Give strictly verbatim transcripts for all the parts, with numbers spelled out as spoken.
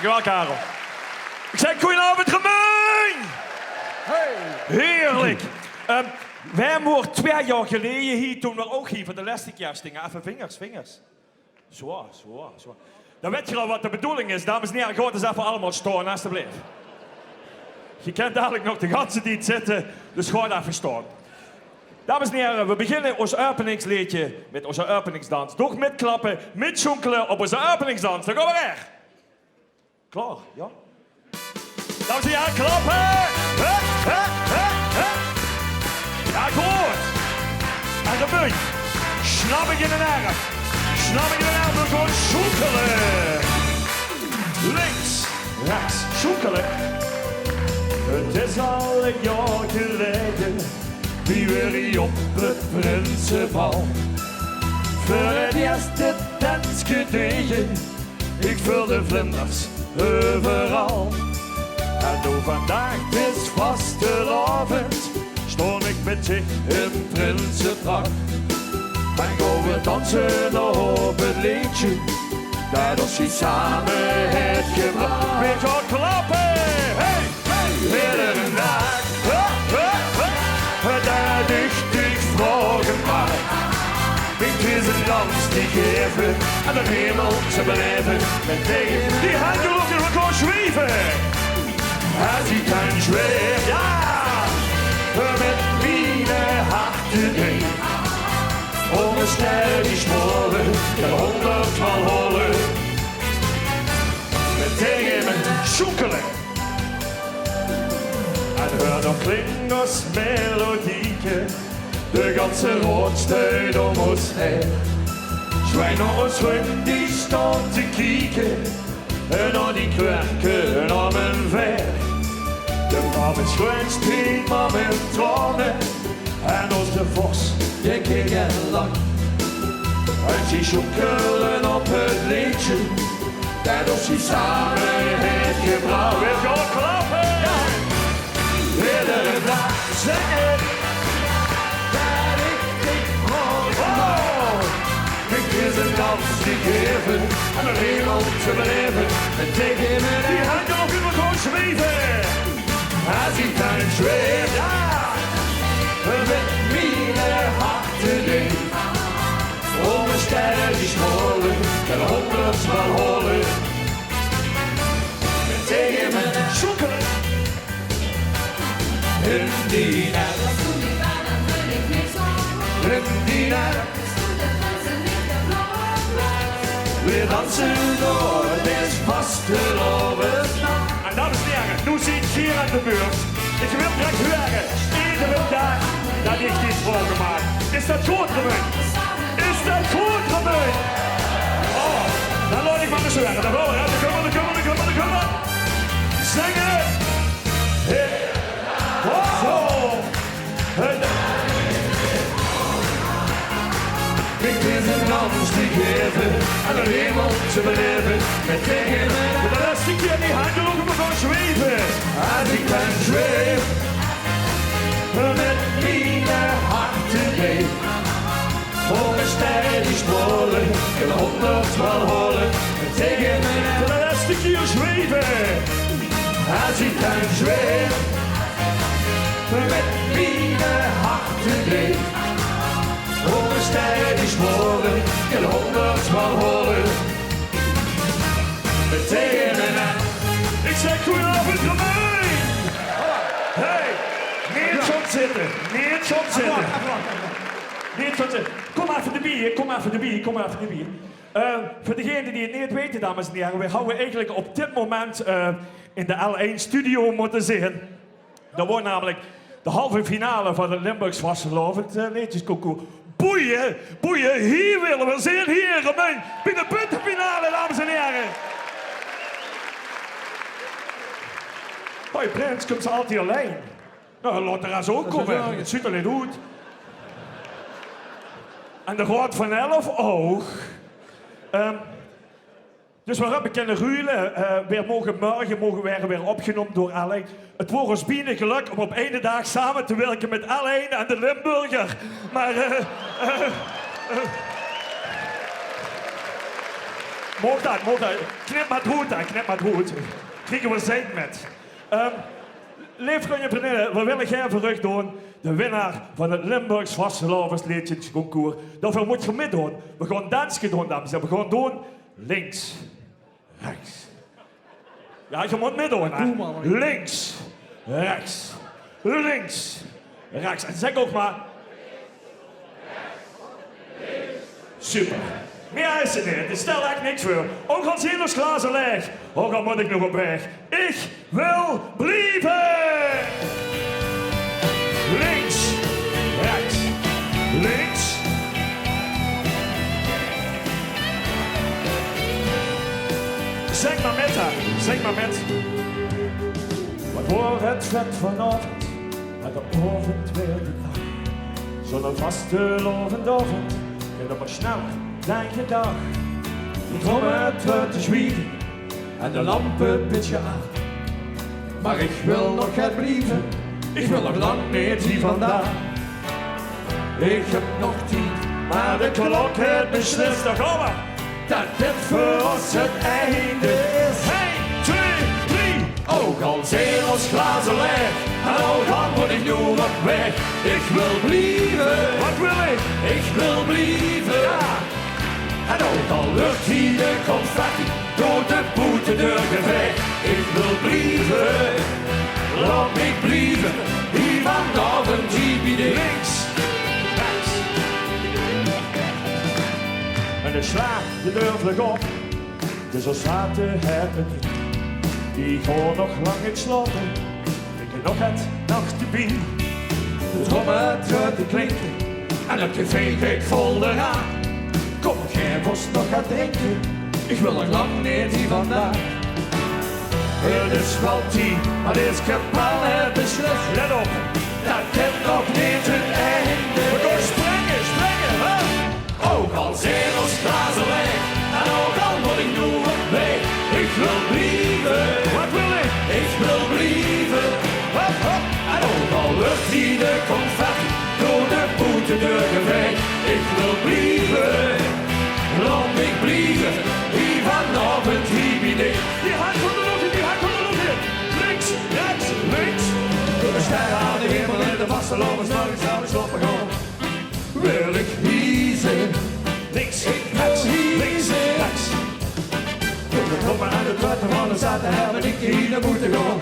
Dankjewel, Karel. Ich zèk: goojenaovend, Remunj! Hey! Heerlik. Ehm, veer waore twee jaor geleje hie, toen veer ouch hie veur de lèste kier stónge. Effe vingers, vingers. Zo, zo, zo. Dan wèt geer al wat de bedoeling is. Dames en hiere, gaot ins effe allemaol staon, alstublieft. Geer kènt dalik nog de ganse tied zitte, dus gaot effe staon. Dames en hiere, veer beginne ós openingsleedje mit ózze openingsdans. Doch mit klappe, mit sjoenkele op ózze openingsdans. Dan gaon veer weg. Klaor, jao? Dames en hiere, klappe! Hup, hup, hup, hup! Jao, good! En dan mót, snap ich in den erm. Snap ich in den erm, veer gaon sjoenkele. Links, rechs, sjoenkele. 't Is al ein jaor geleje, wie veer hie op 't prinsebal veur 't ierste tens gedege. Ich veul de vlinders euveral. En noe vandaag, 't is vastelaovend, staon ich mit dich in prinsepak. En gaon veer danse op 't leedje det ós hie same haet gebrach. Veer gaon klappe! Hey! Iedere daag, hup, hup, hup, det ich dich vraoge maag. Mit dezen dans te gaeve en den hemel te belaeve. Mit dich die henj omhoeg en gaon zjweve. Es ich dan zjweef, jao, mit mien hart in dich. Ónger sterre die smaole, en hóngerdmaol hole. Mit dich in mien sjoenkele. En heur, dao klink ós melodieke, de ganse raod steit óm ós haer. Zjwieë nao ós rögk, die staon te kieke, en nao die kwerke óm hun vaer. De mam is gruuns, die mam in traone, en ózze vors, dae kiek en lach. En zie sjoenkele op 't leedje det ós hie same haet gebrach. Veer gaon klappe! Iedere daag zègke det ich dich vraog. Wow! Mit dezen dans te gaeve en den hemel te belaeve. Mit dich in mien, die henj omhoeg en gaon zjweve. Es ich dan zjweef, jao, mit mien hart in dich. Ónger sterre die smaole, en hóngerdmaol hole. Mit dich in mien sjoenkele. In die erm. In die erm. Veer danse door, 't is vastelaovend. En dames en hiere, noe zeet geer aan de beurt. Ich wil direk hure, iedere daag det ich dich vraoge maag. Is det good, Remunj? Is det good, Remunj? Oh, dan laot ich mer ins hure. Dan gaon veer, hè. Dan kómme veer, dan kómme veer, dan kómme veer, dan kómme veer. Zinge! Hey! Wow! Hey! Mit dezen dans te gaeve en den hemel te belaeve. Mit dich in mien, de lèste kier, die henj omhoeg en gaon zjweve. Es ich dan zjweef, mit mien hart in dich. Ónger sterre die smaole, en hóngerdmaol hole. Mit dich in mien, de lèste kier zjweve. Es ich dan zjweef, mit mien hart in dich. Ónger sterre die smaole, en hóngerdmaol hole. Mit dich in mien. Ich zèk: goojenaovend, Remunj! Hey, neet zoe zitte, neet zoe zitte. Neet zoe zitte. Kóm effe d'rbie, hè, kóm effe d'rbie, kóm effe d'rbie. Eh, veur degene die 't neet weite, dames en hiere, veer hawwe eigelik op dit moment, eh, in de L1 studio mótte zeen. Det waor namelik de halve finale van 't Limburgs Vastelaovend, eh, leedjesconcours. Boeie, boeie, hie wille veer zeen, hie, Remunj, bie de puntefinale, dames en hiere. Hoi, prins, kums se altied allein? Noe, laot 'r ins ouch kómme. 't Zuut d'r neet oet. En de Raod van Elf ouch. Ehm, Dus veer höbbe kinne ruile. Eh, veer moge, morge moge veer weer opgenómme door L1. 't Waor ós bienao gelök óm op eine daag same te wirke mit L1 en de Limburger. Mer, eh, eh, eh. Maag dat, maag dat. Knip mer d'roet, hè, knip mer d'roet. Kriege v'r zeik mit. Ehm, leef vrunj en vrundinne, v'r wille gaer veur uch doon de winnaar van 't Limburgs Vastelaovesleedjesconcours. Daoveur mót geer mitdoon. V'r gaon 'n danske doon, dames en here. V'r gaon doon links, rechs. Jao, geer mót mitdoon, hè. Doe mer, man. Links, rechs, links, rechs. En zèk ouch mer: super. Mie is 't neet. 't Stèlt ech niks veur. Ouch al zeen ós glaze laeg, ouch al mót ich nog op waeg, ich wil blieve. Links, rechs, links. Zèk mer mit, hè. Zèk mer mit. Waat waor 't vet vanaovend, mer de aovend waert de naach. Zoe'n vastelaovendaovend geit ummer sneller dan gedach. De tromme treunt te zwiege en de lampe bitsje aan. Mer ich wil nog get blieve, ich wil nog lang neet hie vandaag. Ich höb nog tied, mer de klok haet beslis, dao gaon v'r, dat dit veur ós 't einde is. Ein, twee, drie. Ouch al zeen ós glaze laeg en ouch al mót ich noe op waeg, ich wil blieve. Waat wil ich? Ich wil blieve. Jao. En ouch al lucht hie de confetti door de boetedeur gevaeg, ich wil blieve. Laot mich blieve, hie vanaovend, hie bie dich. Links, rechs. En de slaag, de deur vleug op. Dus ós zate het 't hie. Ich gaon nog lang neet slaope. Ich höb nog get nach te bie. De tromme treunt te klinke en 't café geit vol d'raan. Kóm, gaef ós nog get drinke. Ich wil nog lang neet hie vandaag. 't Is waal tied, mer dees kapel haet beslis, let op, dat dit nog neet 't einde is. V'r gaon springe, springe, hè? Ouch al zeen ós glaze laeg en ouch al mót ich noe op waeg, ich wil blieve. Waat wil ich? Ich wil blieve. Hop, hop. En ouch al lucht hie de confetti door de boetedeur gevaeg, ich wil blieve. Laot mich blieve, hie vanaovend, hie bie dich. Die hand van de lucht in, die hand van de lucht in. Links, rechs, links. Door de sterre aan de hemel in de vastelaovesnach, ich zou slaope gaon. Wil ich hie zeen. Links, rechs, links, rechs. Toen de tromme aan de trap van de zaten, höb ich hie nao boete gegaon.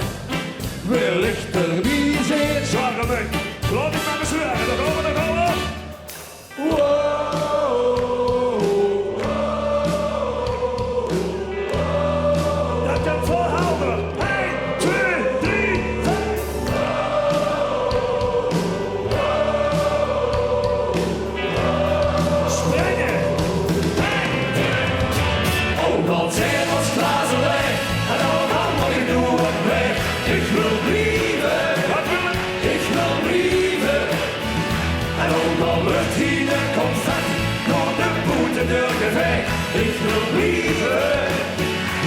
Wil ich d'rbie zeen. Zwaor, Ruben. Laot mich mer zwaor. Dao gaon v'r, dao gaon v'r. Wow. Dat kènt geer waal. Ein, twee, drie, veer. Springe. Ein, twee. Ouch al zeen ós glaze laeg en ouch al mót ich noe op waeg, ich wil blieve. Waat wil ich? Ich wil blieve. En ouch al lucht hie de confetti door de boetedeur gevaeg, ich wil blieve.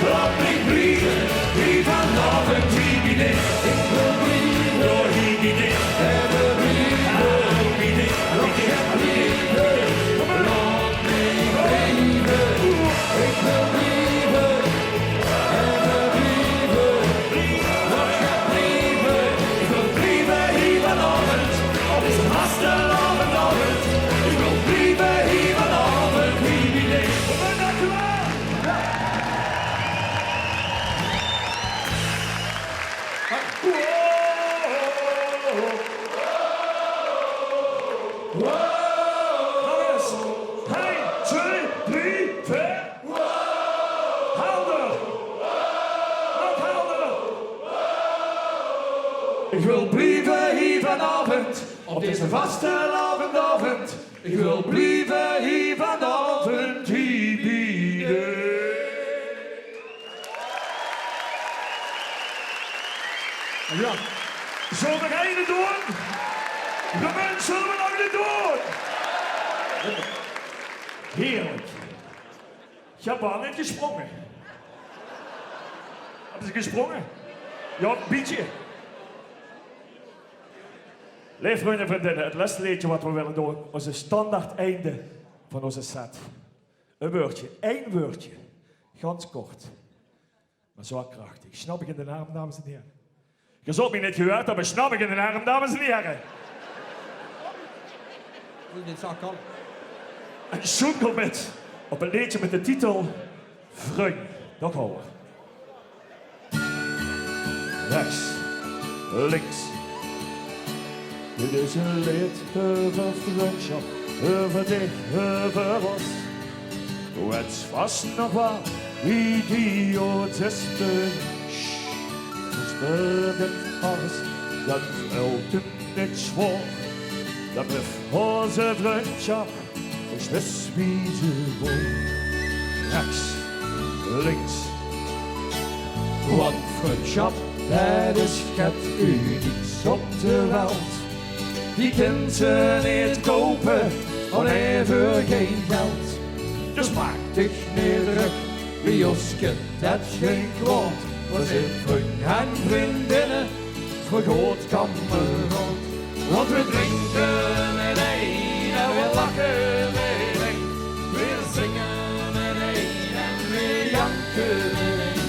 Laot mich blieve, hie vanaovend, hie bie dich. Ich wil blieve, jao, hie bie dich. Hie bie dich. Laot mich blieve. Laot mich blieve. Ich wil blieve. Blieve, blieve, blieve. Ich wil blieve hie vanaovend, op dees vastelaovesnaovend. Ich wil blieve hie vanaovend, hie bie dich. Dank u wel. Nog ins. Ein, twee, drie, veer. Helder! Nog helder! Ich wil blieve hie vanaovend, op dees vastelaovesnaovend. Ich wil blieve hie vanaovend, hie bie dich. Jao. Zölle v'r nog eine doon? Jao, minse, zölle v'r nog eine doon? Heerlik. Ich höb waal neet gesprónge. Höbs se gesprónge? Jao, e bietje. Leef vrunj en vrundinne, 't lèste leedje wat v'r wille doon, ózze standaard einde van ózze set. E wäördje, ein wäördje. Gans kort, mer zoe krachtig. Sjnap ich in d'n erm, dames en hiere. Geer zult mich neet gehuurd höbbe, sjnap ich in d'n erm, dames en hiere. Oei, dit zag ich al. En Sjoen kump mit op 't leedje mit de titel Vrunj. Dao gaon v'r. Rechs, links. Dit is e leed euver vrunjsjap, euver dich, euver ós. Doe wèts vas nog waal wie die oud is gewees. Sst, dus dit alles, dan vèlt 't neet zwaor. Dan blief ózze vrunjsjap precies wie ze waor. Rechs, links. Want vrunjsjap, det is get unieks op de welt. Die kins se neet koupe, o nae, veur gein geld. Dus maak dich neet drök, bie ós kint det gein kwaod. Veer zeen vrunj en vrundinne, veur good kameraod. Want veer drinke mitein en veer lache mitein. Veer zinge mitein en veer janke mitein.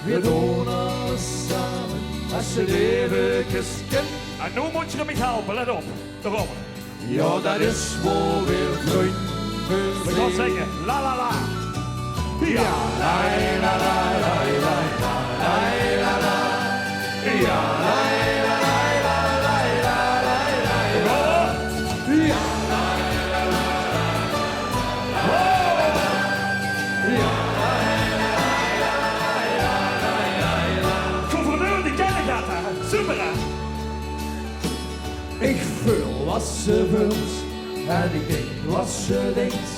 Veer doon alles same, es 't leevekes kint. En noe mót geer mich helpe, let op. Dao gaon v'r. Jao, det is wo veer vrunj veur zeen. Veer gaon zinge. La, la, la. Jao. La, la, la, la, la, la, la, la. Jao, la, la, la, la, la, la, la, la. Jao. Jao. Gouverneur, die ken ich al, hè. Super, hè? Ich veul wat se veuls en ich dink wat se dinks.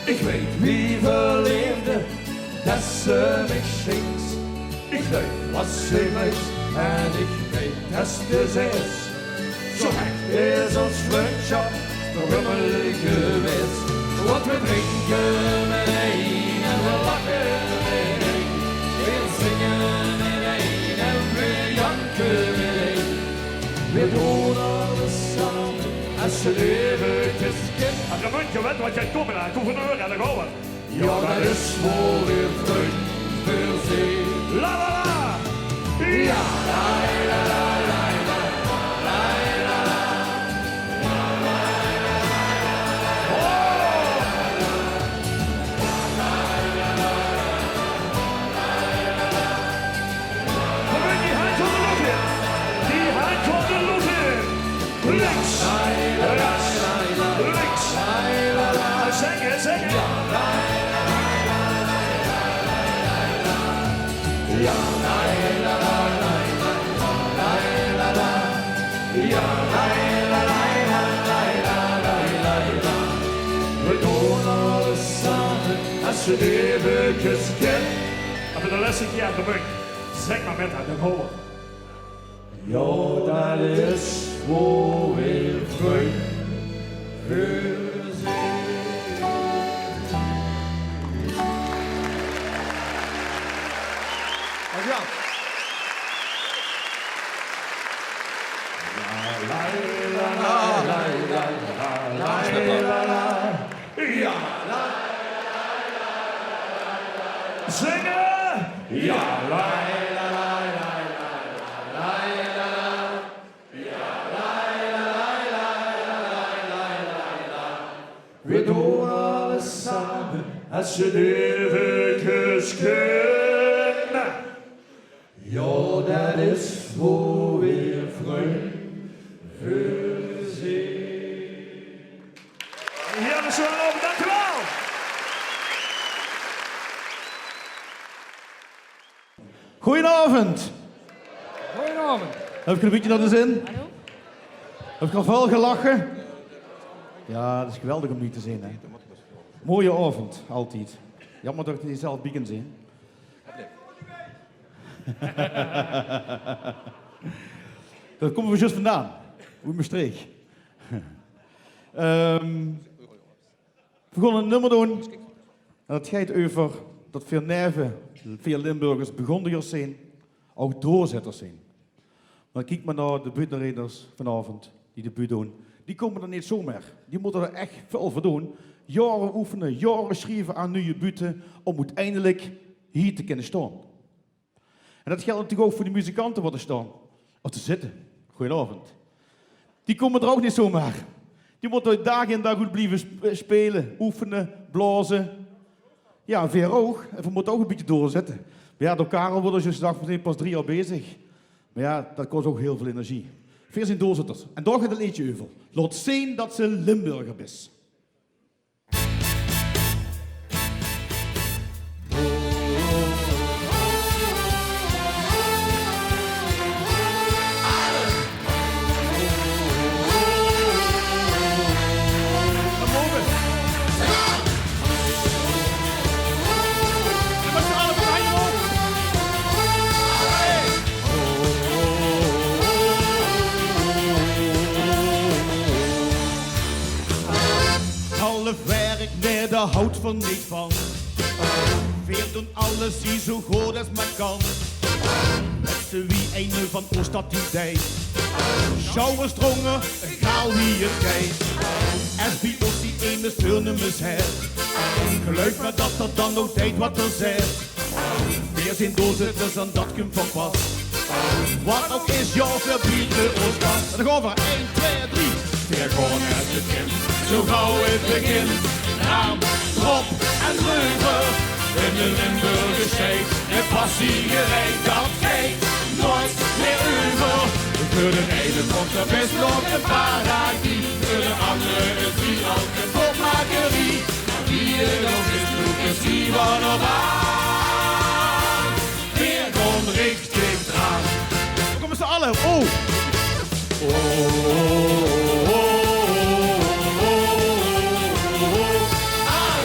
Ich weit wie veul leefde det se mich sjinks. Ich duip wat se muis en ich weit des te zeis. Zoe hech is ós vrunjsjap nog ummer gewaes. Want veer drinke mitein en veer lache mitein. Veer zinge mitein en veer janke mitein. Veer doon alles same, es 't leevekes kint. Ach, geer mót, geer wèt wat geer kómme, hè, gouverneur, en dao gaon v'r. Jao, det is wo veer vrunj veur zeen. La, la, la. Jao, la, la, la, la, la, la, la. Oh. Kom in, die henj gaon de loch in. Die henj gaon de loch in. Links, rechs, links. Zinge, zinge. Veer doon alles same, es 't leevekes kint. En veur de lèste kier, Remunj, zèk mer mit, hè, de hoor. Jao, det is wo veer vrunj veur zeen. Dank u wel. Jao, la, la, la, la, la, la. Zinge! Jao, la, la, la, la, la, la, la, la. Jao, la, la, la, la, la, la, la, la. Veer doon alles same, es 't leevekes kint. Jao, det is wo veer vrunj veur zeen. Jao, det is waal, dank u wel. Goojenaovend. Goojenaovend. Höb geer 'n bietje nao de zin? Hallo? Höb geer väöl gelache? Jao, 't is geweldig óm hie te zeen, hè. Mooie aovend, altied. Jaomer det ich neet zelf bie kin zeen. Dao kómme v'r zjus vandaan, oet Mestreech. Ehm, v'r gaon e nummer doon. En det geit euver det veer neve veer Limburgers begondigers zeen, ouch doorzetters zeen. Mer kiek mer nao de buuttereedners vanaovend die de buut doon. Die kómme d'r neet zomer. Die mótte d'r ech väöl veur doon. Jaore oefene, jaore sjrieve aan nuuje bute, óm oeteindelik hie te kinne staon. En det geldj natuurlik ouch veur die muzikante waat d'r staon. Of te zitte. Goojenaovend. Die kómme d'r ouch neet zomer. Die mótte daag in daag oet blieve sp-, speule, oefene, blaoze. Jao, veer ouch. En veer mótte ouch e bietje doorzitte. Mer jao, door Karel waere veer zjus gezag, veer zeen pas drie jaor bezig. Mer jao, det kos ouch hiel väöl energie. Veer zeen doorzitters. En dao geit 't leedje euver. Laot zeen det se Limburger bis. Half werk, nae, dao hawte veer neet van. Veer doon alles hie zo good es mer kan. Wèts se wie eine van ós dat die deit? Sjouwers drónge, gaal wie 't geit. Es bie ós die emes veurnummes haet, geluif mer dat 'r dan ouch deit wat 'r zaet. Veer zeen doorzitters en dat kump van pas. Wat ouch is, jao, veer biete ós vas. En dan gaon veer. Ein, twie, drie. Veer gaon es 't kint, zo gauw 't begint. Draan, drop en dreuver. In de Limburgers tied, mit passie gereid, dat geit noeats mieë euver. Veur d'n eine kómp d'r bès nog e paar daag bie. Veur d'n angere is 't drie al kapotmakerie. Mer wie 't ouch is, doe is wie van op aan. Veer gaon richtig draan. Veer kómme mit z'n alle. Oh. Oh, oh, oh. Ah.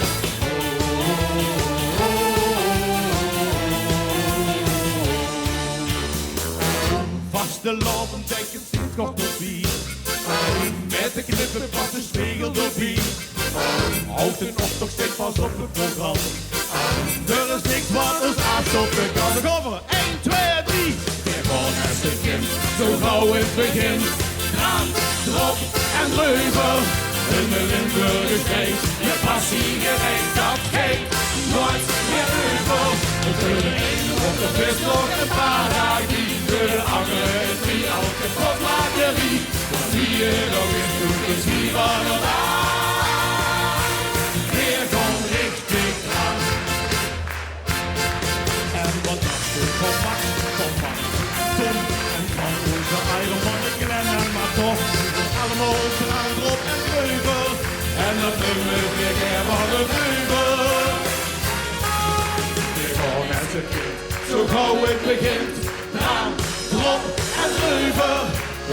Vastelaovend, dèk 't ziet kort op bie. Mit de knippe pas de spegel d'rbie. Ouch d'n optoch steit pas op 't program. D'r is niks wat ós aafstoppe kan. Dao gaon veer. Ein, twie, drie. Veer gaon es 't kint, zo gauw 't begint. Draan, drop en dreuver. In de Limburgers tied, mit passie gereid, dat geit noeats mieë euver. Veur d'n eine kómp d'r bès nog e paar daag bie. Veur d'n angere is 't drie al kapotmakerie. Mer wie 't ouch is, doe is wie van op aan. Veer gaon richtig draan. En wat dachs se van Max, van Max, Tom en van ózze eilemannen Glenn en Matos? Allemaol draan, drop en dreuver. En dat nummer weer gaer van de vleugel. Veer gaon es 't kint, zo gauw 't begint. Draan, drop en dreuver.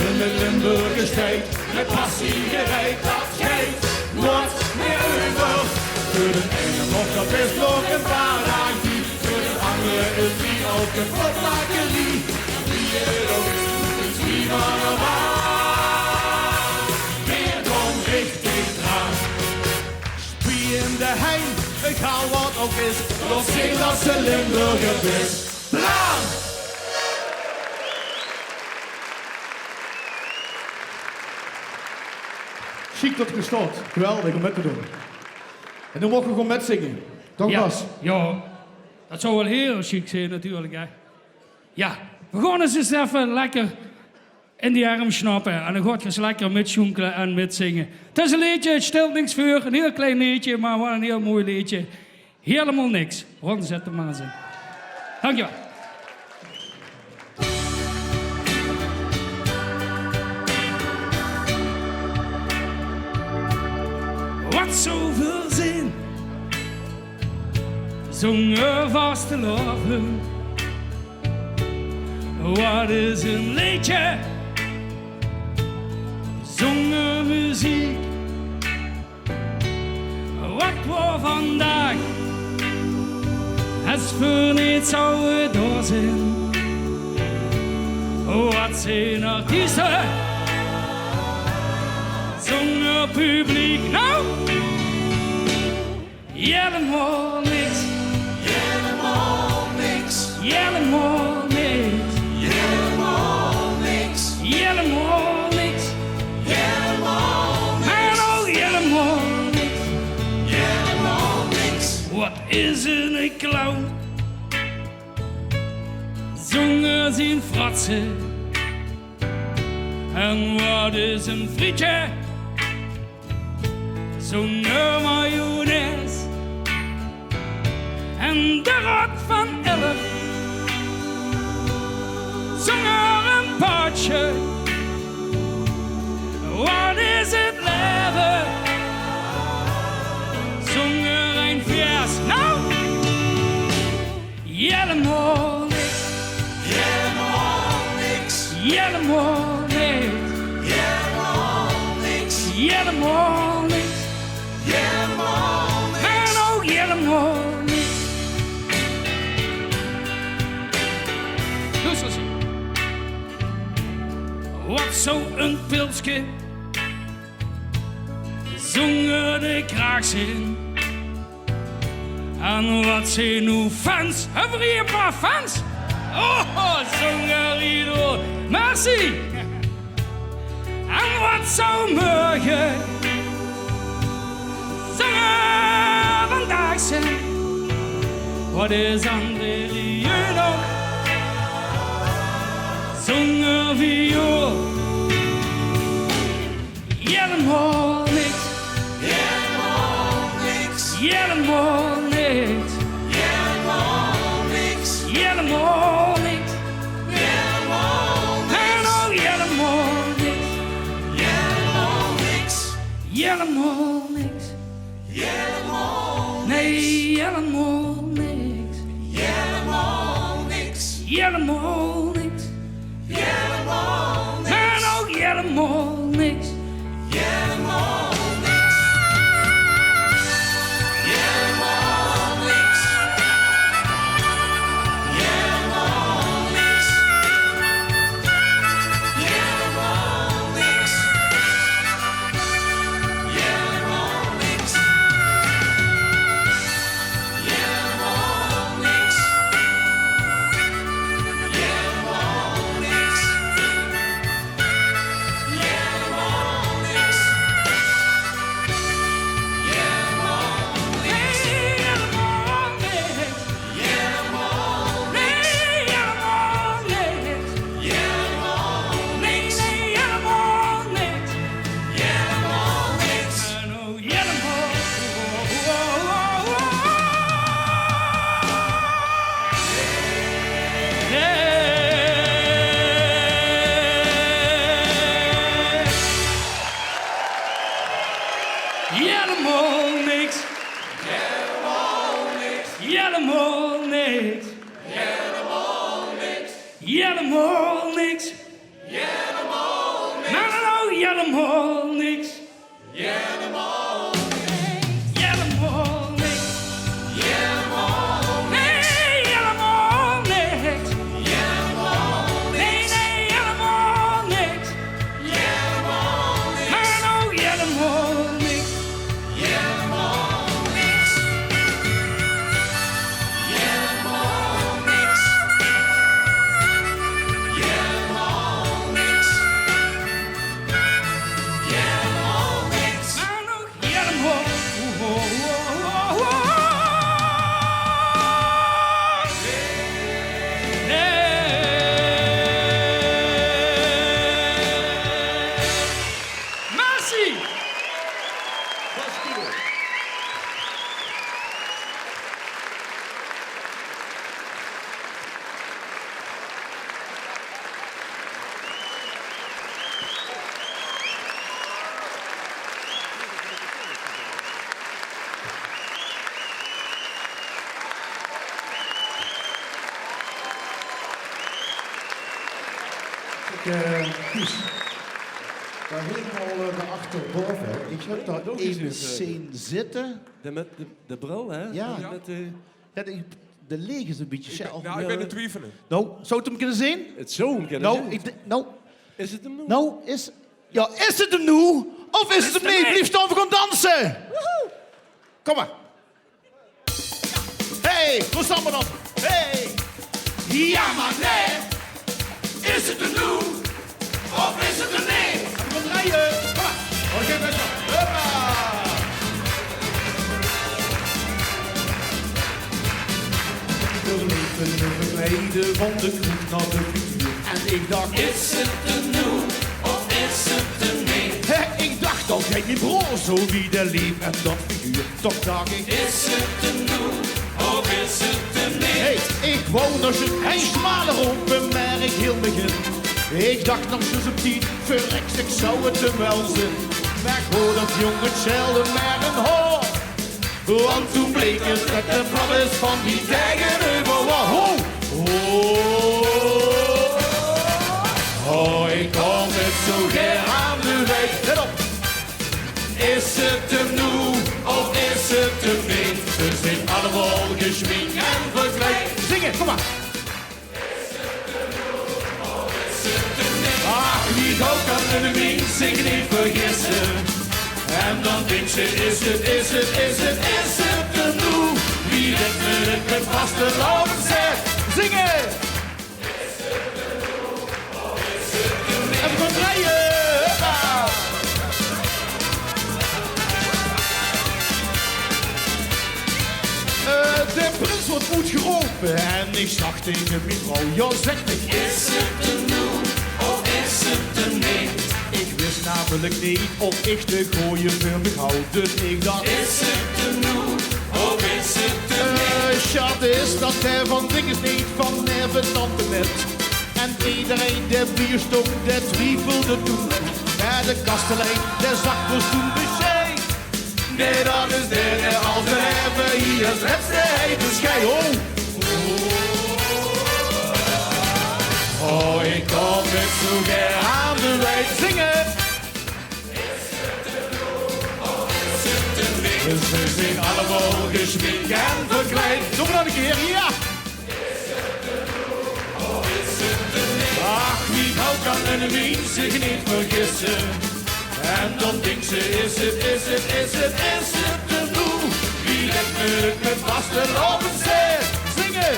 In de Limburgers tied, mit passie gereid, dat geit noeats mieë euver. Veur d'n eine kómp d'r bès nog e paar daag bie. Veur d'n angere is 't drie al kapotmakerie. Mer wie 't ouch is, doe is wie van op aan. Veer gaon richtig draan. Spie in de hein, egaal wat ouch is. Laot zeen dat se Limburger bis. Draan! Sjiek tot geer staot. Geweldig óm mit te doon. En noe moge v'r gewoen mitzinge. Toch, Bas? Jao, dat zou waal hiel sjiek zeen natuurlik, hè. Jao, v'r gaon ós ins effe lekker in die erm sjnappe. En dan gaot geer ins lekker mitsjoenkele en mitzinge. 't Is e leedje, 't stèlt niks veur. E hiel klein leedje, mer waal e hiel mooi leedje. Hielemaol niks. Ron, zèt 'm mer ins in. Dankjewel. Wat zou veer zeen zónger vastelaovend? Wat is e leedje zónger meziek? Wat waor vandaag es veer neet zouwe dao zeen? Wat zeen artieste zónger publiek? Nou, hielemaol niks. Hielemaol niks. Hielemaol niks. Hielemaol niks. Hielemaol Is 'ne clown. Zónger zien fratse. En wat is 'n frietje? Zónger mayonaise. En de Raod van Elf. Zónger 'n paadje. Wat is 't laeve? Zónger ein fies. Nou, hielemaol niks. Hielemaol niks. Hielemaol niks. Hielemaol niks. Hielemaol niks. Hielemaol niks. En ouch hielemaol niks. Dus, wat zou 'n pilske zónger de kraakzin? En wat zeen noe fans? Höbbe v'r hie 'n paar fans? Oh, zónger Lido. Merci. En wat zou morge zónger vandaag zeen? Wat is André Rieu nog zónger viool? Hielemaol niks. Hielemaol niks. Hielemaol niks. Hielemaol niks. Hielemaol niks. Hielemaol niks. En ouch hielemaol niks. Hielemaol niks. Hielemaol niks. Nee, hielemaol niks. Hielemaol niks. Hielemaol niks. Hielemaol niks. En ouch hielemaol niks. Hielemaol niks. Hielemaol niks. Hielemaol niks. Hielemaol niks. Hielemaol niks. Hielemaol niks. Hielemaol niks. Hielemaol niks. Hielemaol niks. Hielemaol niks. Hielemaol niks. Hielemaol niks. Hielemaol niks. Hielemaol niks. Hielemaol. Hielemaol niks. Hielemaol niks. Hielemaol niks. Hielemaol niks. Hielemaol niks. Mer nou hielemaol niks. Hielemaol niks. Hielemaol niks. Hielemaol niks. Nee, hielemaol niks. Hielemaol niks. Nee, nee, hielemaol niks. Hielemaol niks. Mer nou hielemaol niks. Hielemaol niks. Hielemaol niks. Hielemaol niks. Hielemaol niks. Mer nog hielemaol. Merci. Ik, eh, Guus, dao hielemaol, eh, dao achter baove. Ik heb dao eine zeen zitte. De met de, de bril, hè? Ja. De met de Ja, de, de leeg is e bietje sjaal. Nou, ik bin aan 't twiefele. Nou, zou 't 'm kinne zeen? 't Zou 'm kinne zeen. Nou, ik d-, nou. Is 't 'm noe? Nou, is, ja, is 't 'm noe? Of is 't 'm neet? Blief staon, v'r gaon danse. Kom mer. Hey, wo staan v'r dan? Hey. Ja, mer nee. Is 't 'm noe? Of is 't 'm neet? V'r gaon drejje. Kom mer. Oké, beste. Huppa. De, van de kroeg nao de frituur. En ich dach: is 't 'm noe of is 't 'm neet? Hè, ich dach: dan geit mien broor zo wie de leef en dat figuur. Toch dach ich: is 't 'm noe of is 't 'm neet? Hey, ich wou nog zo'n ein smaler rope, mer ich hield mich in. Ich dach nog zoe'n subtiel: verrek, ich zou 't 'm wel zeen. Mer ich hoor dat jong 't sjelde mer ein hoor. Want toen bleek 't det de pap is van wie taengeneuver waor. Ho! Ho! Ho, ich kóm 't zo gaer aan de wiet. Let op! Is 't 'm noe of is 't 'm neet? Ze zeen allemaol gesjmink en verkleid. Zinge, kóm mer. Ach, wie gauw kan eine miens zich neet vergisse? En dan dinkt ze: is 't, is 't, is 't, is 't 'm noe? Wie lèt me 't mit vastelaovend zèt? Zinge! Effe drejje, huppa! Eh, de prins wuuert oetgerope en ich zag taenge mien vrouw: jao, zèk mich, is 't 'm noe of is 't 'm neet? Ich wis namelik neet of ich de gooje veur mich haw, dus ich dach: is 't 'm noe of is 't 'm neet? Eh, sjaad is dat hae van dinges neet van neve tante mit. En ederein dae bie stóng, dae twiefelde toen. Mer de kastelein, dae zag dus toen besjeid. Nae, dat is de, de Alve Heve hie es lètste hei besjeid. Ho! Ho, ich kóm 't zo gaer aan de wiet. Zinge! Ze zeen allemaol gesjmink en verkleid. Nog ein kier, jao! Ach, wie gauw kan eine miens zich neet vergisse? En dan dinkt ze: is 't, is 't, is 't, is 't 'm noe? Wie lèt me 't mit vastelaovend zèt? Zinge!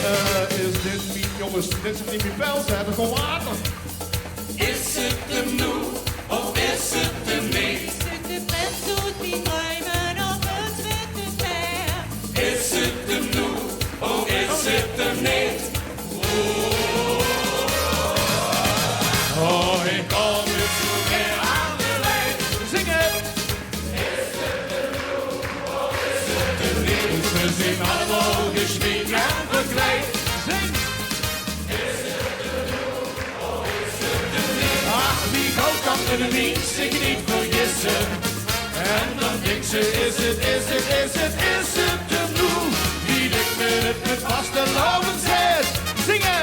Eh, is dit mien, jónges, dit is neet mien pels, hè, dao kump water. Is 't 'm noe of is 't 'm neet? Zit de prins oet mien druime op 't witte paerd? Is 't 'm noe of is 't 'm neet? Oh, ich kóm 't zo gaer aan de wiet. Zinge! Ze zeen allemaol gesjmink en verkleid. Zing! Ach, wie gauw kan eine miens zich neet vergisse? En dan dinkt ze: is 't, is 't, is 't, is 't 'm noe? Wie lèt me 't mit vastelaovend zèt? Zinge!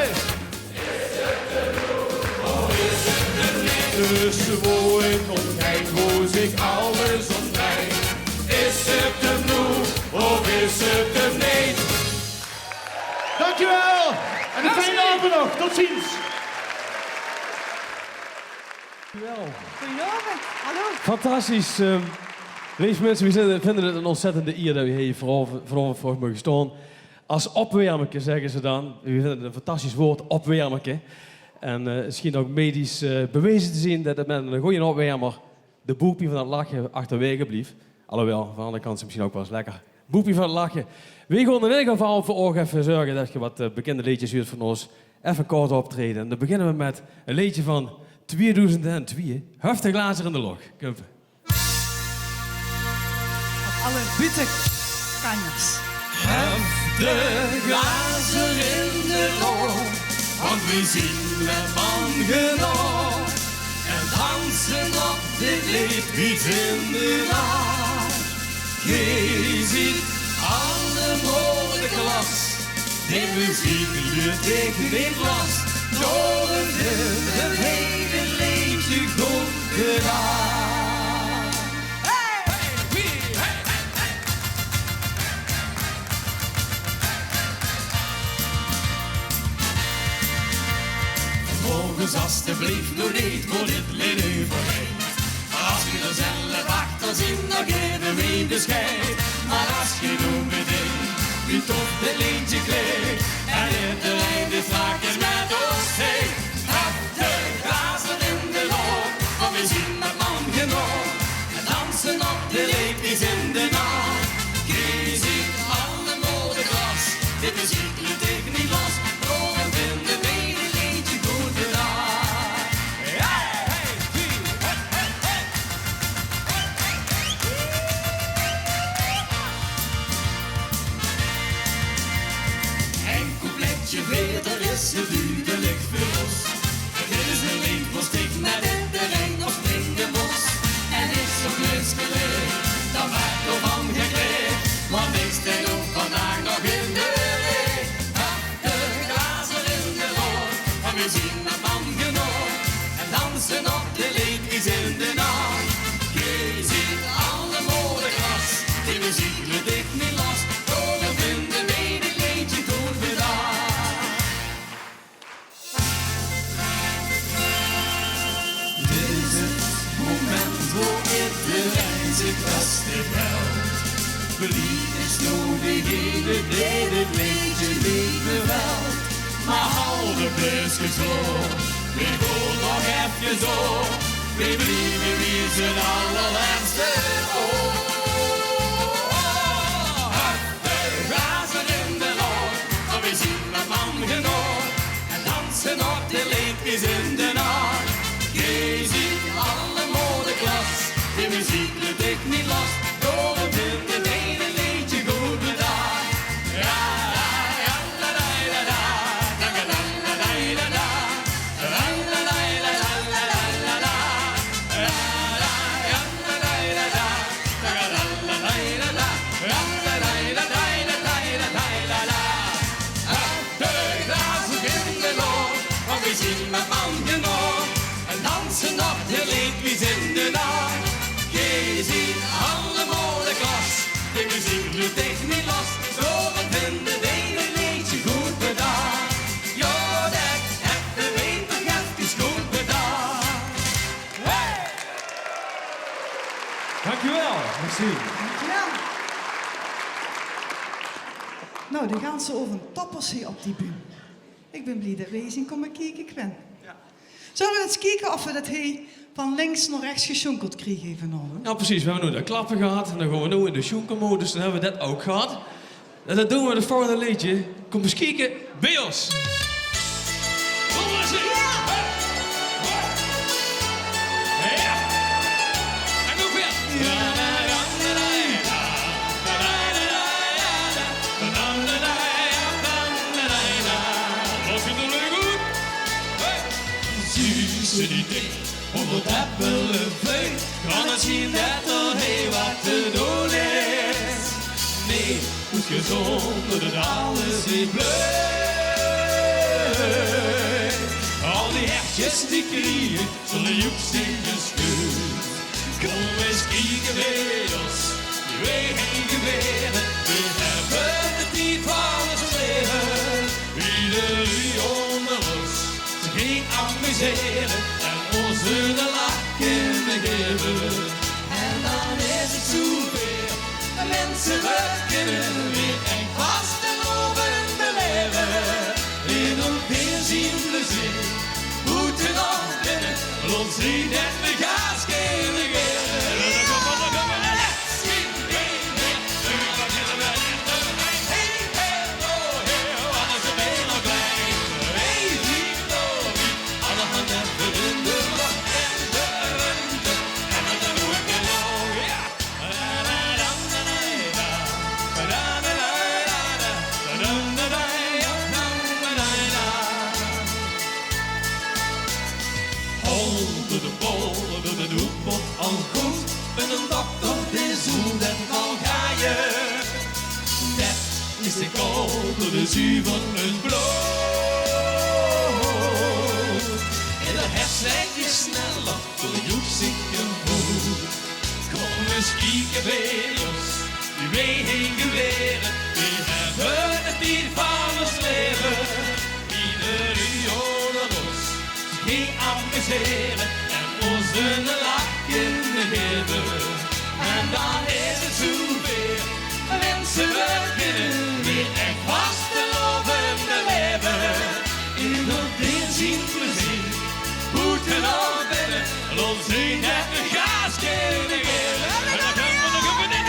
Dus wo ich ómkiek, wo zich alles óm drejt. Is 't 'm noe of is 't 'm neet? Dankjewel en eine fijne aovend nog. Tot ziens. Dankjewel. Goojenaovend. Hallo. Fantastisch. Ehm, leef minse, veer zeen, vinde 't ein óntzèttende ier det veer hie vanaovend, vanaovend veur uch moge staon. Es opwermerke, zègke ze dan. Veer vinde 't ein fantastisch waord, opwermerke. En, eh, 't sjient ouch medisch, eh, beweze te zeen det 't mit eine gooje opwermer de boekpien van 't lache achterwaege blief. Alhoewel, van de anger kant is 't mesjien ouch waal ins lekker. Boekpien van 't lache. Veer gaon in eder geval veur ouch effe zörge det geer get, eh, bekinde leedjes huurt van ós. Effe ein kort optraeje. En dan beginne veer mit ein leedje van tweedoezend en twieë. Hef de glazer in de loch. Kump. Op alle witte kanjers. Hef de glazer in de loch, want veer zeen mit man genóg. En danse op de leedjes in de nach. Geer zeet allemaol de klas. De meziek luurt dich neet las. Daorum höb ich 't leedje good gedaon. Vervolges asteblief nog neet veur dit leed euverheen. Es geer d'r zelf achter zeet, dan gaeve veer besjeid. Mer es geer noe bedenk wie tof dit leedje klink, en ederein dae straks mit ós zingt: hef de glazer in de loch, want veer zeen mit man genóg. En danse op de leedjes in de nach. Geer zeet alle De leed is in de nacht. Geej ziet allemaol de klas. Die meziek leet dich neet los. Daorum vinde weej dit leedje good bedacht. Dit is het moment wo ederein zich rustig helt. Verliefd is noe degene dae dit leedje neet bevelt. Mer haw de blikskes laog, weej gaon nog efkes door. Weej blieve bie zien allerlètste oor. Hup, de glazer in de loch, want weej zien mer man genóg. En danse op de leedjes in de nach. Geej ziet allemaol de klas, de meziek leet dich neet los. Daorum vinde weej dit leedje good bedach. Ja, ja, ja, la, la, la, la, la, la, la, la, la, la, la. De glazer in de loch, want weej zien mer man genóg. En danse op de leedjes in de nach. Geej ziet allemaol de klas, de meziek leet dich neet los. Daorum vinde weej dit leedje good bedach. Ja, det hebbe weej toch efkes good bedach. Hey! Dankjewel, merci. Dankjewel. Nou, de ganse aovend toppers hie op die bühne. Ik bin blie det weej hie zien kómme kieke, Qwen. Ja. Zölle we ins kieke of we det hie van links nao rechts gesjónkeld kriege, even, Norbert? Ja, precies. We hebbe noe de klappe gehad en dan gaon we noe in de sjónkelmodus. Dan hebbe we det ouk gehad. En dan doon we 't volgende leedje. Kóm ins kieke bie ós. Kom maar eens. Ja. Ja. En nog weer. Los in de lucht goed. Hey. Zuus se die dik? Ónger de appelveut kan 't zien det d'r hie waat te doon is. Nae, oetgezónderd, det alles is bleek. Al die hertjes die kriege zo'n joekstinkes geut. Kóm ins kieke bie ós, wie weej hie gewere. Weej hebbe de tied van ós laeve. Wie de luuj ónger ós zich hie amusere en ós 'ne lach kinne gaeve. En dan is 't zoeë wied, de minse, we kinne weer ein vastelaovend belaeve. In ós deer zien plezeer, boete of binne, laot zien det we gaas kinne gaeve. Hol door de bol, door de doek, al good. En 'ne dokter dae zoel det al gaje. Det is de kool door de zuver 't blood. En de hertslijn is sneller door de joekzieke moed. Kóm ins kieke bie ós, wie weej hie gewere. Weej hebbe de tied van ós laeve. Wie de luuj ónger ós zich hie amusere en ós 'ne lach kinne gaeve. En dan is 't zoeë wied, minse, we kinne weer ein vastelaovend belaeve. In ós deer zien plezeer, boete of binne, laot zien det we gaas kinne gaeve. En dan kinne we nog effe de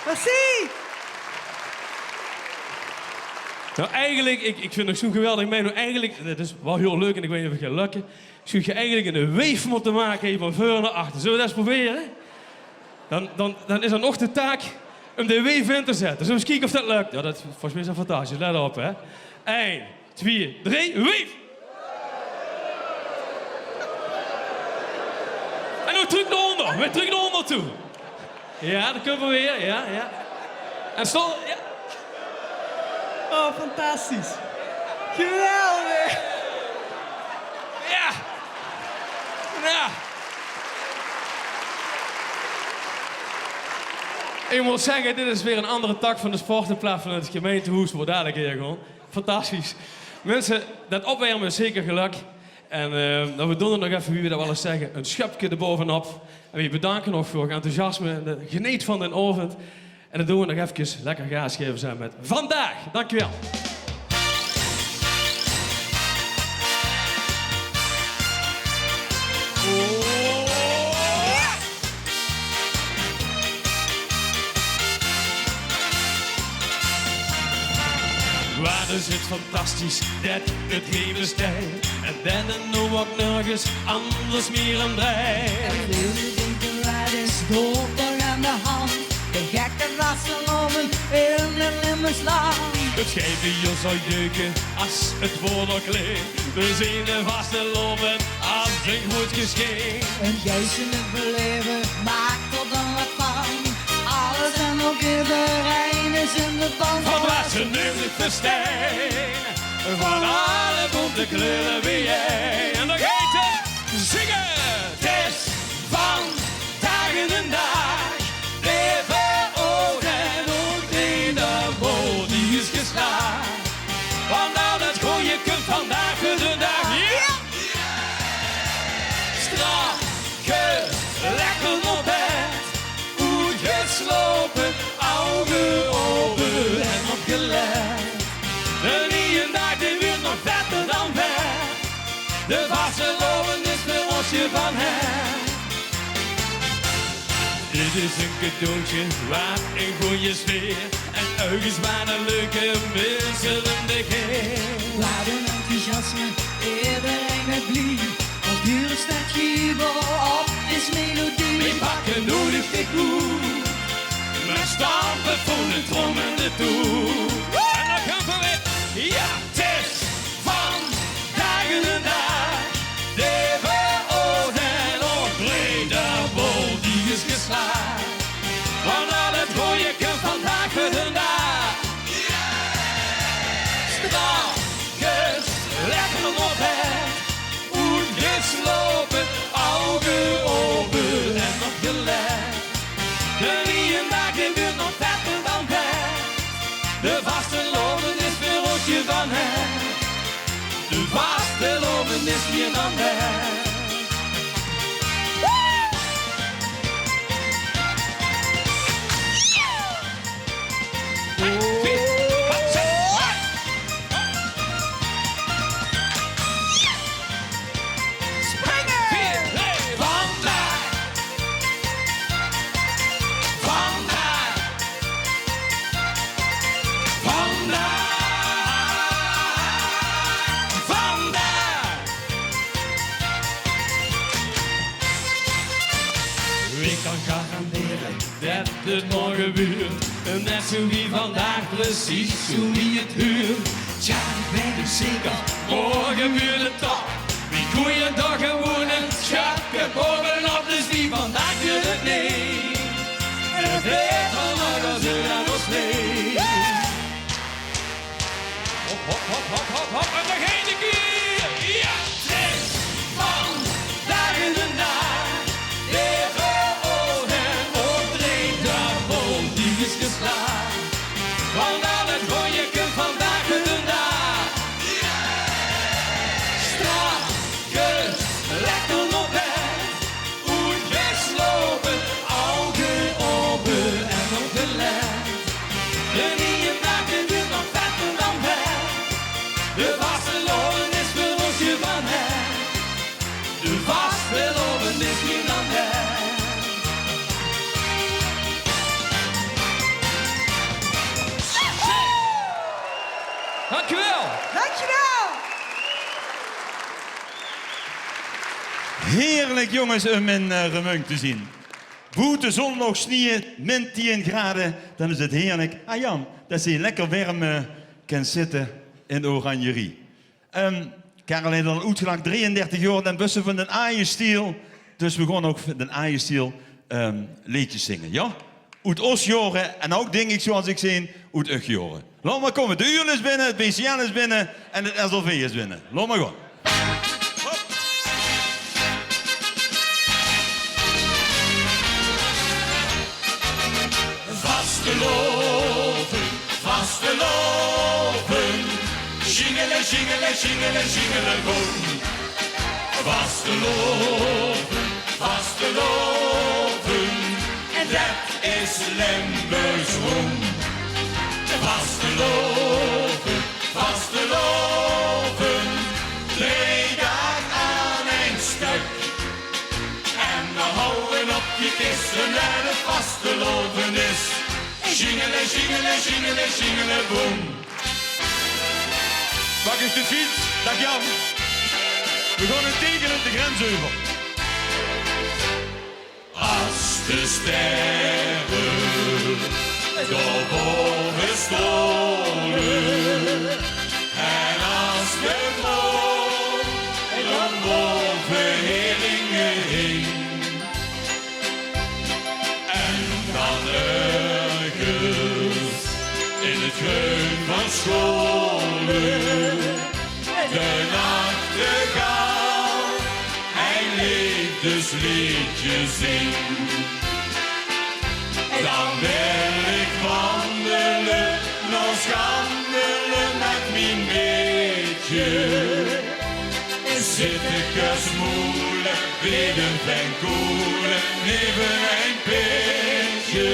Merci! Nou, eigelik, ik, ik vind 't zoe geweldig, meh nou eigelik, 't is wel hiel leuk en ik weit neet of 't geit lökke. Zouw ik eigelik 'n weef mote make, hei van veur nao achter. Zulle we det ins probere? Dan, dan, dan is 't nog de taak um de weef in te zette. Zulle we ins kieke of det lök? Ja, det, volges mich is det fantastisch. Let op, hè. Ein, twieë, drie, weef! En noow trök nao ónder, weer trök nao ónder toe. Ja, dan kómme we weer, ja, ja. En stól, ja. Oh, fantastisch. Geweldig. Ja. Ja. Ik mót zegge, dit is weer 'n andere tak van de sport in plaats van 't gemeintehoes, wo we dalik heen gaon. Fantastisch. Minse, det opwerme is zeker gelök. En, eh, dan, we doon 't nog effe, wie we det wel ins zegge, 'n schöpke d'r baovenop. En we bedanke nog veur 't enthousiasme en de geneet van d'n aovend. En dan doon we nog efkes lekker gaas gaeve same mit Vandaag. Dankjewel. Wat is 't fantastisch det 't hie besteit. En det 't noow ouch nörges anders mier um dreit. En vele dinke, wat is dao toch aan de hand? De gekke vastelaovend in 't Limburgs land. 't Geit bie ós al jeuke as 't water klinkt. We zeen de vastelaovend as ein groet geschink. Ein geistelek belaeve, maak d'r dan wat van. Alles en ouch ederein is in de ban. Van wat ze neet verstein, van alle bonte kleure bie-ein. En dan geit 't zinge. 't Is vandaag d'n daag, leve oud en ónk, eder bol die is geslaag. Want al 't gooje kump vandaag veur d'n daag. Ja! Strak, gerust, lekker nao bed. Oetgesjlaope, ouge aope en opgelet. D'n nieje daag, dae wuuert nog vetter dan vet. De vastelaovend is weer ós gevange. Dit is ein cadeautje, wat ein gooj sfeer. En ouch ins wat ein leuke minse um dich heen. Wat ein enthousiasme, ederein is blie. Op dure stad jubel, op is melodie. Weej pakke noe de figuur, mit stampe veur de trom en de toer. En dan gaon we weer. Ja, 't is vandaag d'n daag, leve oud en ónk, eder bol die is geslaag. Want al 't gooje kump vandaag veur d'n daag. Strak, gerust, lekker nao bed. Oetgesjlaope, ouge aope en opgelet. D'n nieje daag, dae wuuert nog vetter dan vet. De vastelaovend is weer ós gevange. De vastelaovend is weer dan weg. Springe! Vandaag! Vandaag! Vandaag! Vandaag! Wie kan garandere det 't morge wuuert net zoe wie vandaag, precies zoe wie 't huuert. Tja, ich weit 't zeker, morge wuuert 't top. Wie gooj daag gewoen ein sjöpke baovenop, dus wie vandaag wuuert 't neet. En 't waert vandaag al zoe aan ós neet. Hop, hop, hop, hop, hop, hop. En nog eine kier. Ja! 't Is vandaag d'n daag. Leve oud en ónk, eder bol die is geslaag. Want al 't gooje kump vandaag d'n daag. Strak, gerust, lekker Heerlijk, jonges, um in eh, Remunj te zien. Boete zon nog snieë, min tieën grade, dan is 't heerlijk. Ah ja, dat ze lekker werm eh, kan zitte in de Oranjerie. Ehm Karel haet al oetgelag, drieëndertig jaor, dan bös se van den Aje Stiel. Dus we gaon ouk van den Aje Stiel ehm leedjes zinge, ja? Oet os jaore en ouk, dink ik, zoals ik zeen, oet uch jaore. Laot maar kómme. De Uul is binne, 't B C L is binne en 't S L V is binne. Laot maar gaon. Hop. Vastelaovend, vastelaovend. Sjingele, sjingele, sjingele, sjingele, boem. Vastelaovend, vastelaovend. En det is Limburgs roem. Vastelaovend, vastelaovend. Drei daag aan ein stök. En we houwe op die kiste, det 't vastelaovend is. Sjingele, sjingele, sjingele, sjingele, boem. Pak ich de fiets, daag Jan. We gaon in Tegele de grens euver. As de sterre dao baove staole en as de maan dao baove heringe hing. En dan örges in 't greun van Sjolle de nachtegaal ein leefdesleedje zing. Dan wil ik wandele, nao Sjandele mit mien maedje. Zitte te smoele bie de Venkoele neve ein peetje.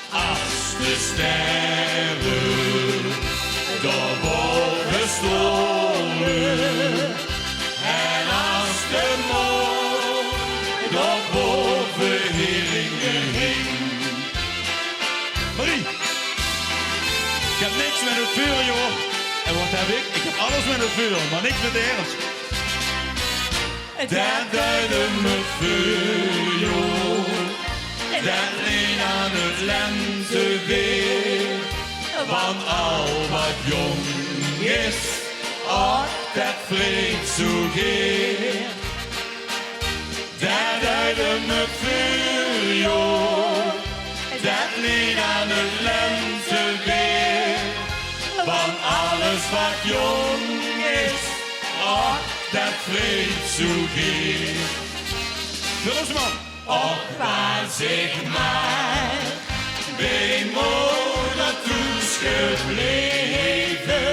As de sterre dao baove staole en as de maan dao baove heringe hing. Marie, ich heb niks mit 't veur, joh. En wat heb ik? Ich heb alles mit 't veur, maar niks mit de herfs. Det duit 'm 't veurjaor, det leent aan 't lenteweer. Want al wat jóng is, och, det vreet zoe geer. Det duit 'm 't veurjaor, det leent aan 't lenteweer. Want alles wat jóng is, och, det vreet zoe geer. Veur os, man. Och, waas ich maar bie moder thoes gebleve.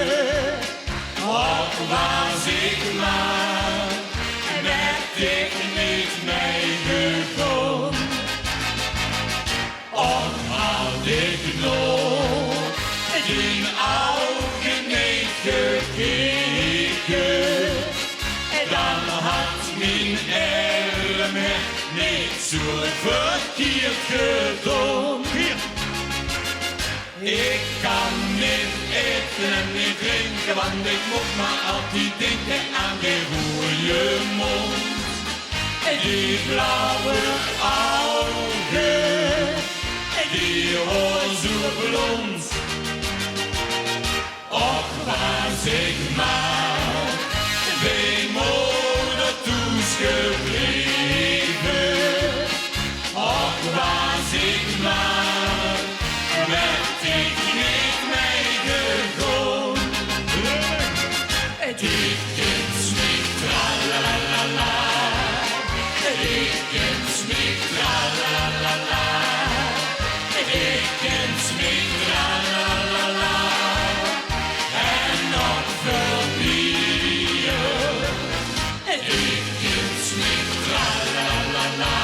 Och, waas ich maar mit dich neet meigegaon. Och, had ich nao dien ouge neet gekeke, dan had mien erm het neet zoe verkierd gedaon. Ich kan neet aete en neet drinke, want ich mót maar altied dinke aan dae roeje móndj. Die blauwe ouge, die haor zoe blóndj. Och, waas ich maar bie moder thoes gebleve. Och, waas ich maar mit dich neet meigegaon. Dich kins mich, tralalala. Dich kins mich, tralalala. Dich kins mich, tralalala. En nog väöl mieër. Dich kins mich, tralalala.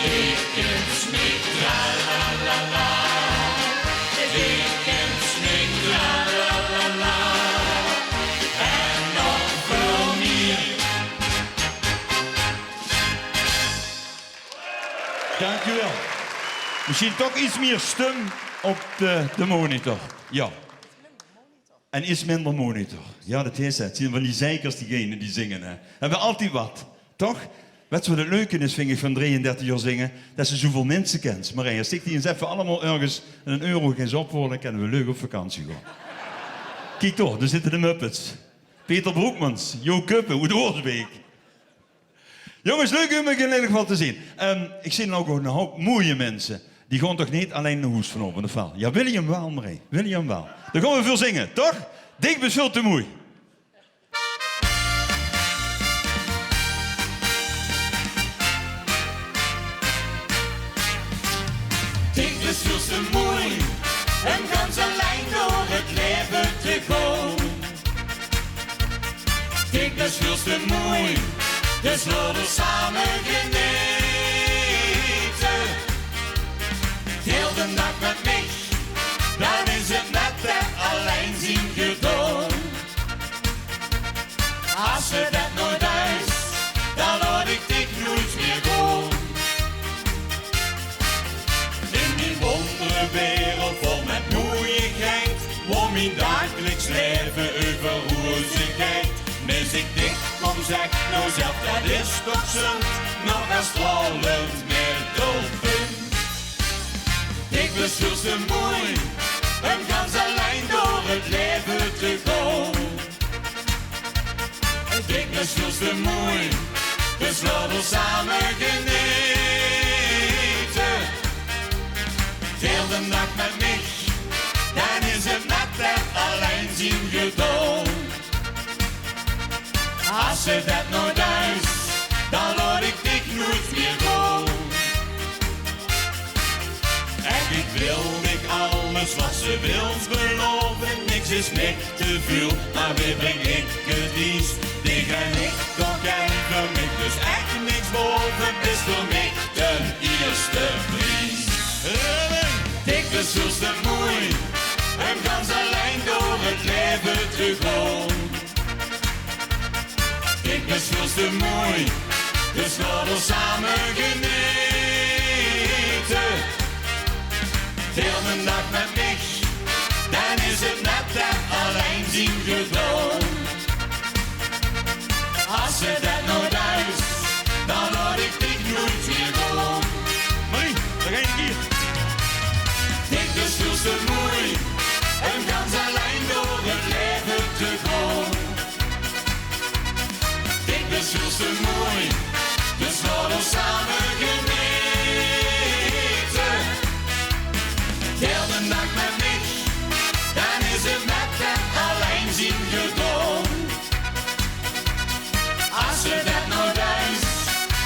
Dich kins mich, tralalala. Dich kins mich, tralalala. En nog väöl mieër. Dank u wel. Misschien toch iets meer stum op de, de monitor. Ja. En is minder monitor. Jao, dat is 't. 't Zien van die zeikers, diegene die zinge, hè. Höbbe altied wat, toch? Wèts se wat 't leuke is, vinj ich, van drieëndertig jaor zinge? Dat se zoeväöl minse kins. Mer hey, es ich die ins effe allemaol örges 'nen euro góng ophaole, dan kinne we leuk op vakantie gaon. Kiek toch, dao zitte de Muppets. Peter Broekmans, Jo Kuppen, oet Oorsbeek. Jónges, leuk um uch in eder geval te zeen. Ehm, ich zeen ouch nog 'nen houp moeie minse. Die gaon toch neet allein nao hoes vanaovend, of waal? Jao, William waal, Marie. William waal. Dao gaon we veur zinge, toch? Dich bis väöl te moei. Dich bis väöl te moei um gans allein door 't laeve te gaon. Dich bis väöl te moei, dus laot ós same genete. Hiel den daag mit mich, dan is 't mit det allein zien gedaon. Es se det noe deis, dan laot ich dich noeits mieë gaon. In mien wónderwereld vol mit moeiigheid, wao mien dagelijks laeve euver roezig geit, mis ich dich, kóm zèk noe zelf, det is toch zund, nog ein stralend middelpunt. Dich bis väöl te moei um gans allein door 't laeve te gaon. Dich bis väöl te moei, dus laot ós same genete. Hiel den daag mit mich, dan is 't mit det allein zien gedaon. Es se det noe deis, dan laot ich dich noeits mieë gaon. En ich wil dich alles wat se wils belaove, niks is mich te väöl, mer wae bring ich 't liefst? Dich en ich, toch en veur mich, dus ech niks baove, bis veur mich d'n ierste pries. Dich bis väöl te moei um gans allein door 't laeve te gaon. Dich bis väöl te moei, dus laot ós same genete. Hiel den daag mit mich, dan is 't mit det allein zien gedaon. Es se det noe deis, dan laot ich dich noeits mieë gaon. Marie, dao geit 'r hie. Dich bis väöl te moei um gans allein door 't laeve te gaon. Dich bis väöl te moei, dus laot ós same genete. Hiel den daag mit mich, dan is 't mit det allein zien gedaon. Es se det noe deis,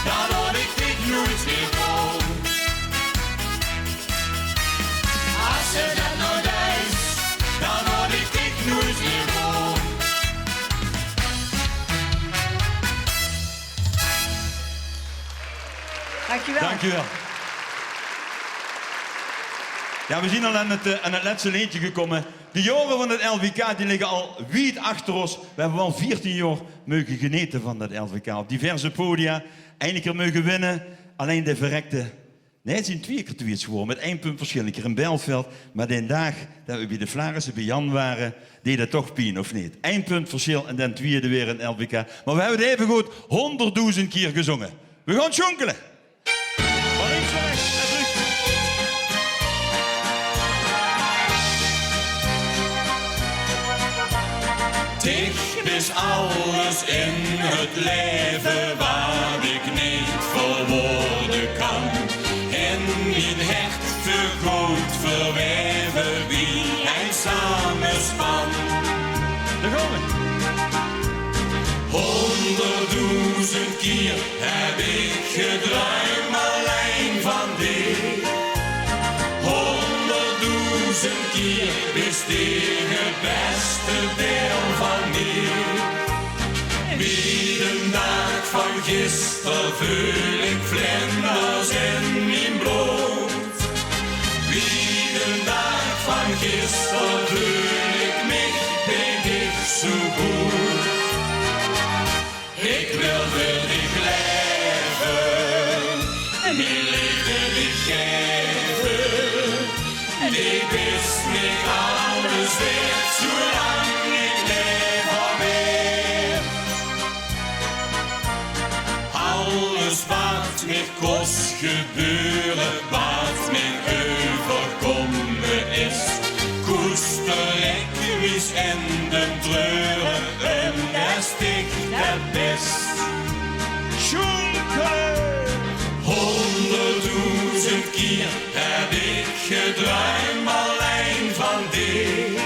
dan laot ich dich noeits mieë gaon. Es se det noe deis, dan laot ich dich noeits mieë gaon. Dankjewel. Dankjewel. Jao, we zien al aan 't, eh, aan 't lètste leedje gekómme. De jaore van 't L V K, die ligke al wied achter ós. We höbbe waal veertien jaor moge genete van det L V K. Op diverse podia, eine kier moge winne. Allein de verrekte, nae, 't zien twieë kier twiede gewore, mit ein punt versjil. Eine kier in Belfeld, mer dae daag det we bie de Flaarisse bie Jan wore, deeg det toch pien, of neet? Ein punt versjil en den twiede weer in L V K. Mer we höbbe 't aeve good hónderdoezend kier gezónge. We gaon sjónkele. Dich bis alles in 't laeve wat ich neet verwoorde kan. In mien hert te good verwaeve wie ein samespan. Dao gaon we. Hónderdoezend kier höb ich gedruim allein van dich. Hónderdoezend kier bis dich 't bèste deil van mich. Wie den daag van gister veul ich vlinders in mien blood. Wie den daag van gister veul ich mich bie dich zoe good. Ich wil veur dich laeve, mien leefde dich gaeve. Dich bis mich alles waerd, zoe lang Mich kós gebeure wat mich euverkómme is, koester ich wies in de treure um des dich det bis. Sjoenke! Hónderdoezend kier höb ich gedruim allein van dich.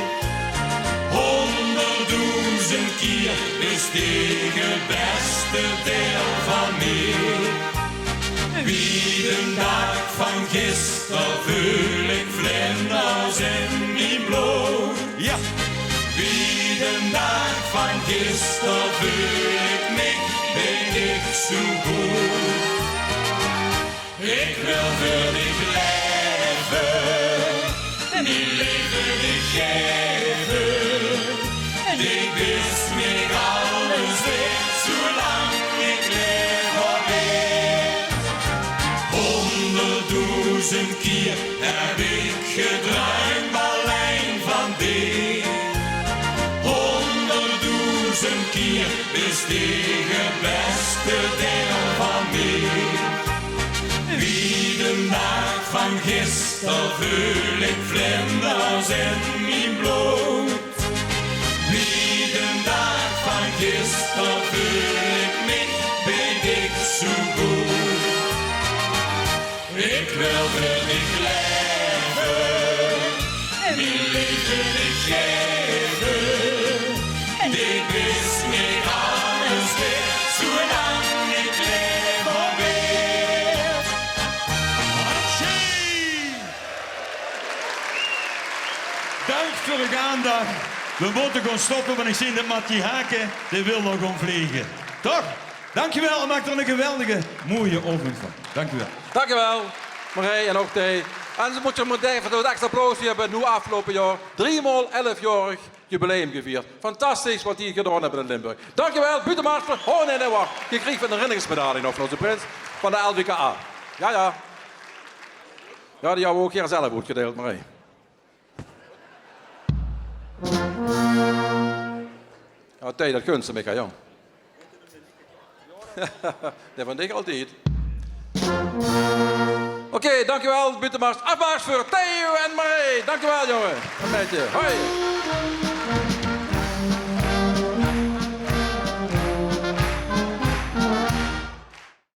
Hónderdoezend kier bis dich 't bèste deil van mich. Wie den daag van gister veul ich vlinders in mien blood. Jao. Wie den daag van gister veul ich mich, bön ich zoe good. Ich wil veur dich laeve, mien leef dich gaeve. Dich bis mich alles waerd, zoelang ich laef op aerd. Hónderdoezend kier höb ich gedruim allein van dich. Hónderdoezend kier bis dich 't bèste deil van mich. Wie den daag van gister veul ich vlinders in mien blood. Wie den daag van gister veul ich mich, bön ich zoe good. Ich wil veur dich laeve, mien leef dich gaeve. Dich bis mich alles waerd, zoelang ich laef op aerd. Dank veur uch aandach. Veer mótte gaon stoppe, want ich zeen det Mattie Hake, dae wil nog gaon vlege. Toch? Dankjewel en maak d'r eine geweldige, mooie aovend van. Dankjewel. Dankjewel, Marij en ouch Thei. En ze mót mer dènke det v'r 't extra applaus hie höbbe noe aafgeloupe jaor driemaal elfjaorig jubileum gevierd. Fantastisch wat die gedaon höbbe in Limburg. Dankjewel, Buuttemars veur... Oh nae, nae, wach. Geer kriegt 'n herinneringsmedaille nog van ózze prins van de L V K A. Jao, jao. Jao, die höbbe v'r ouch hie zelf oetgedeild, Marij. Jao, Thei, det guns se mich, hè, jóng. Dae van dich altied. Oké, dankjewel, Buuttemars. Applaus veur Theo en Marij. Dankjewel, jónge en meidje. Hoi.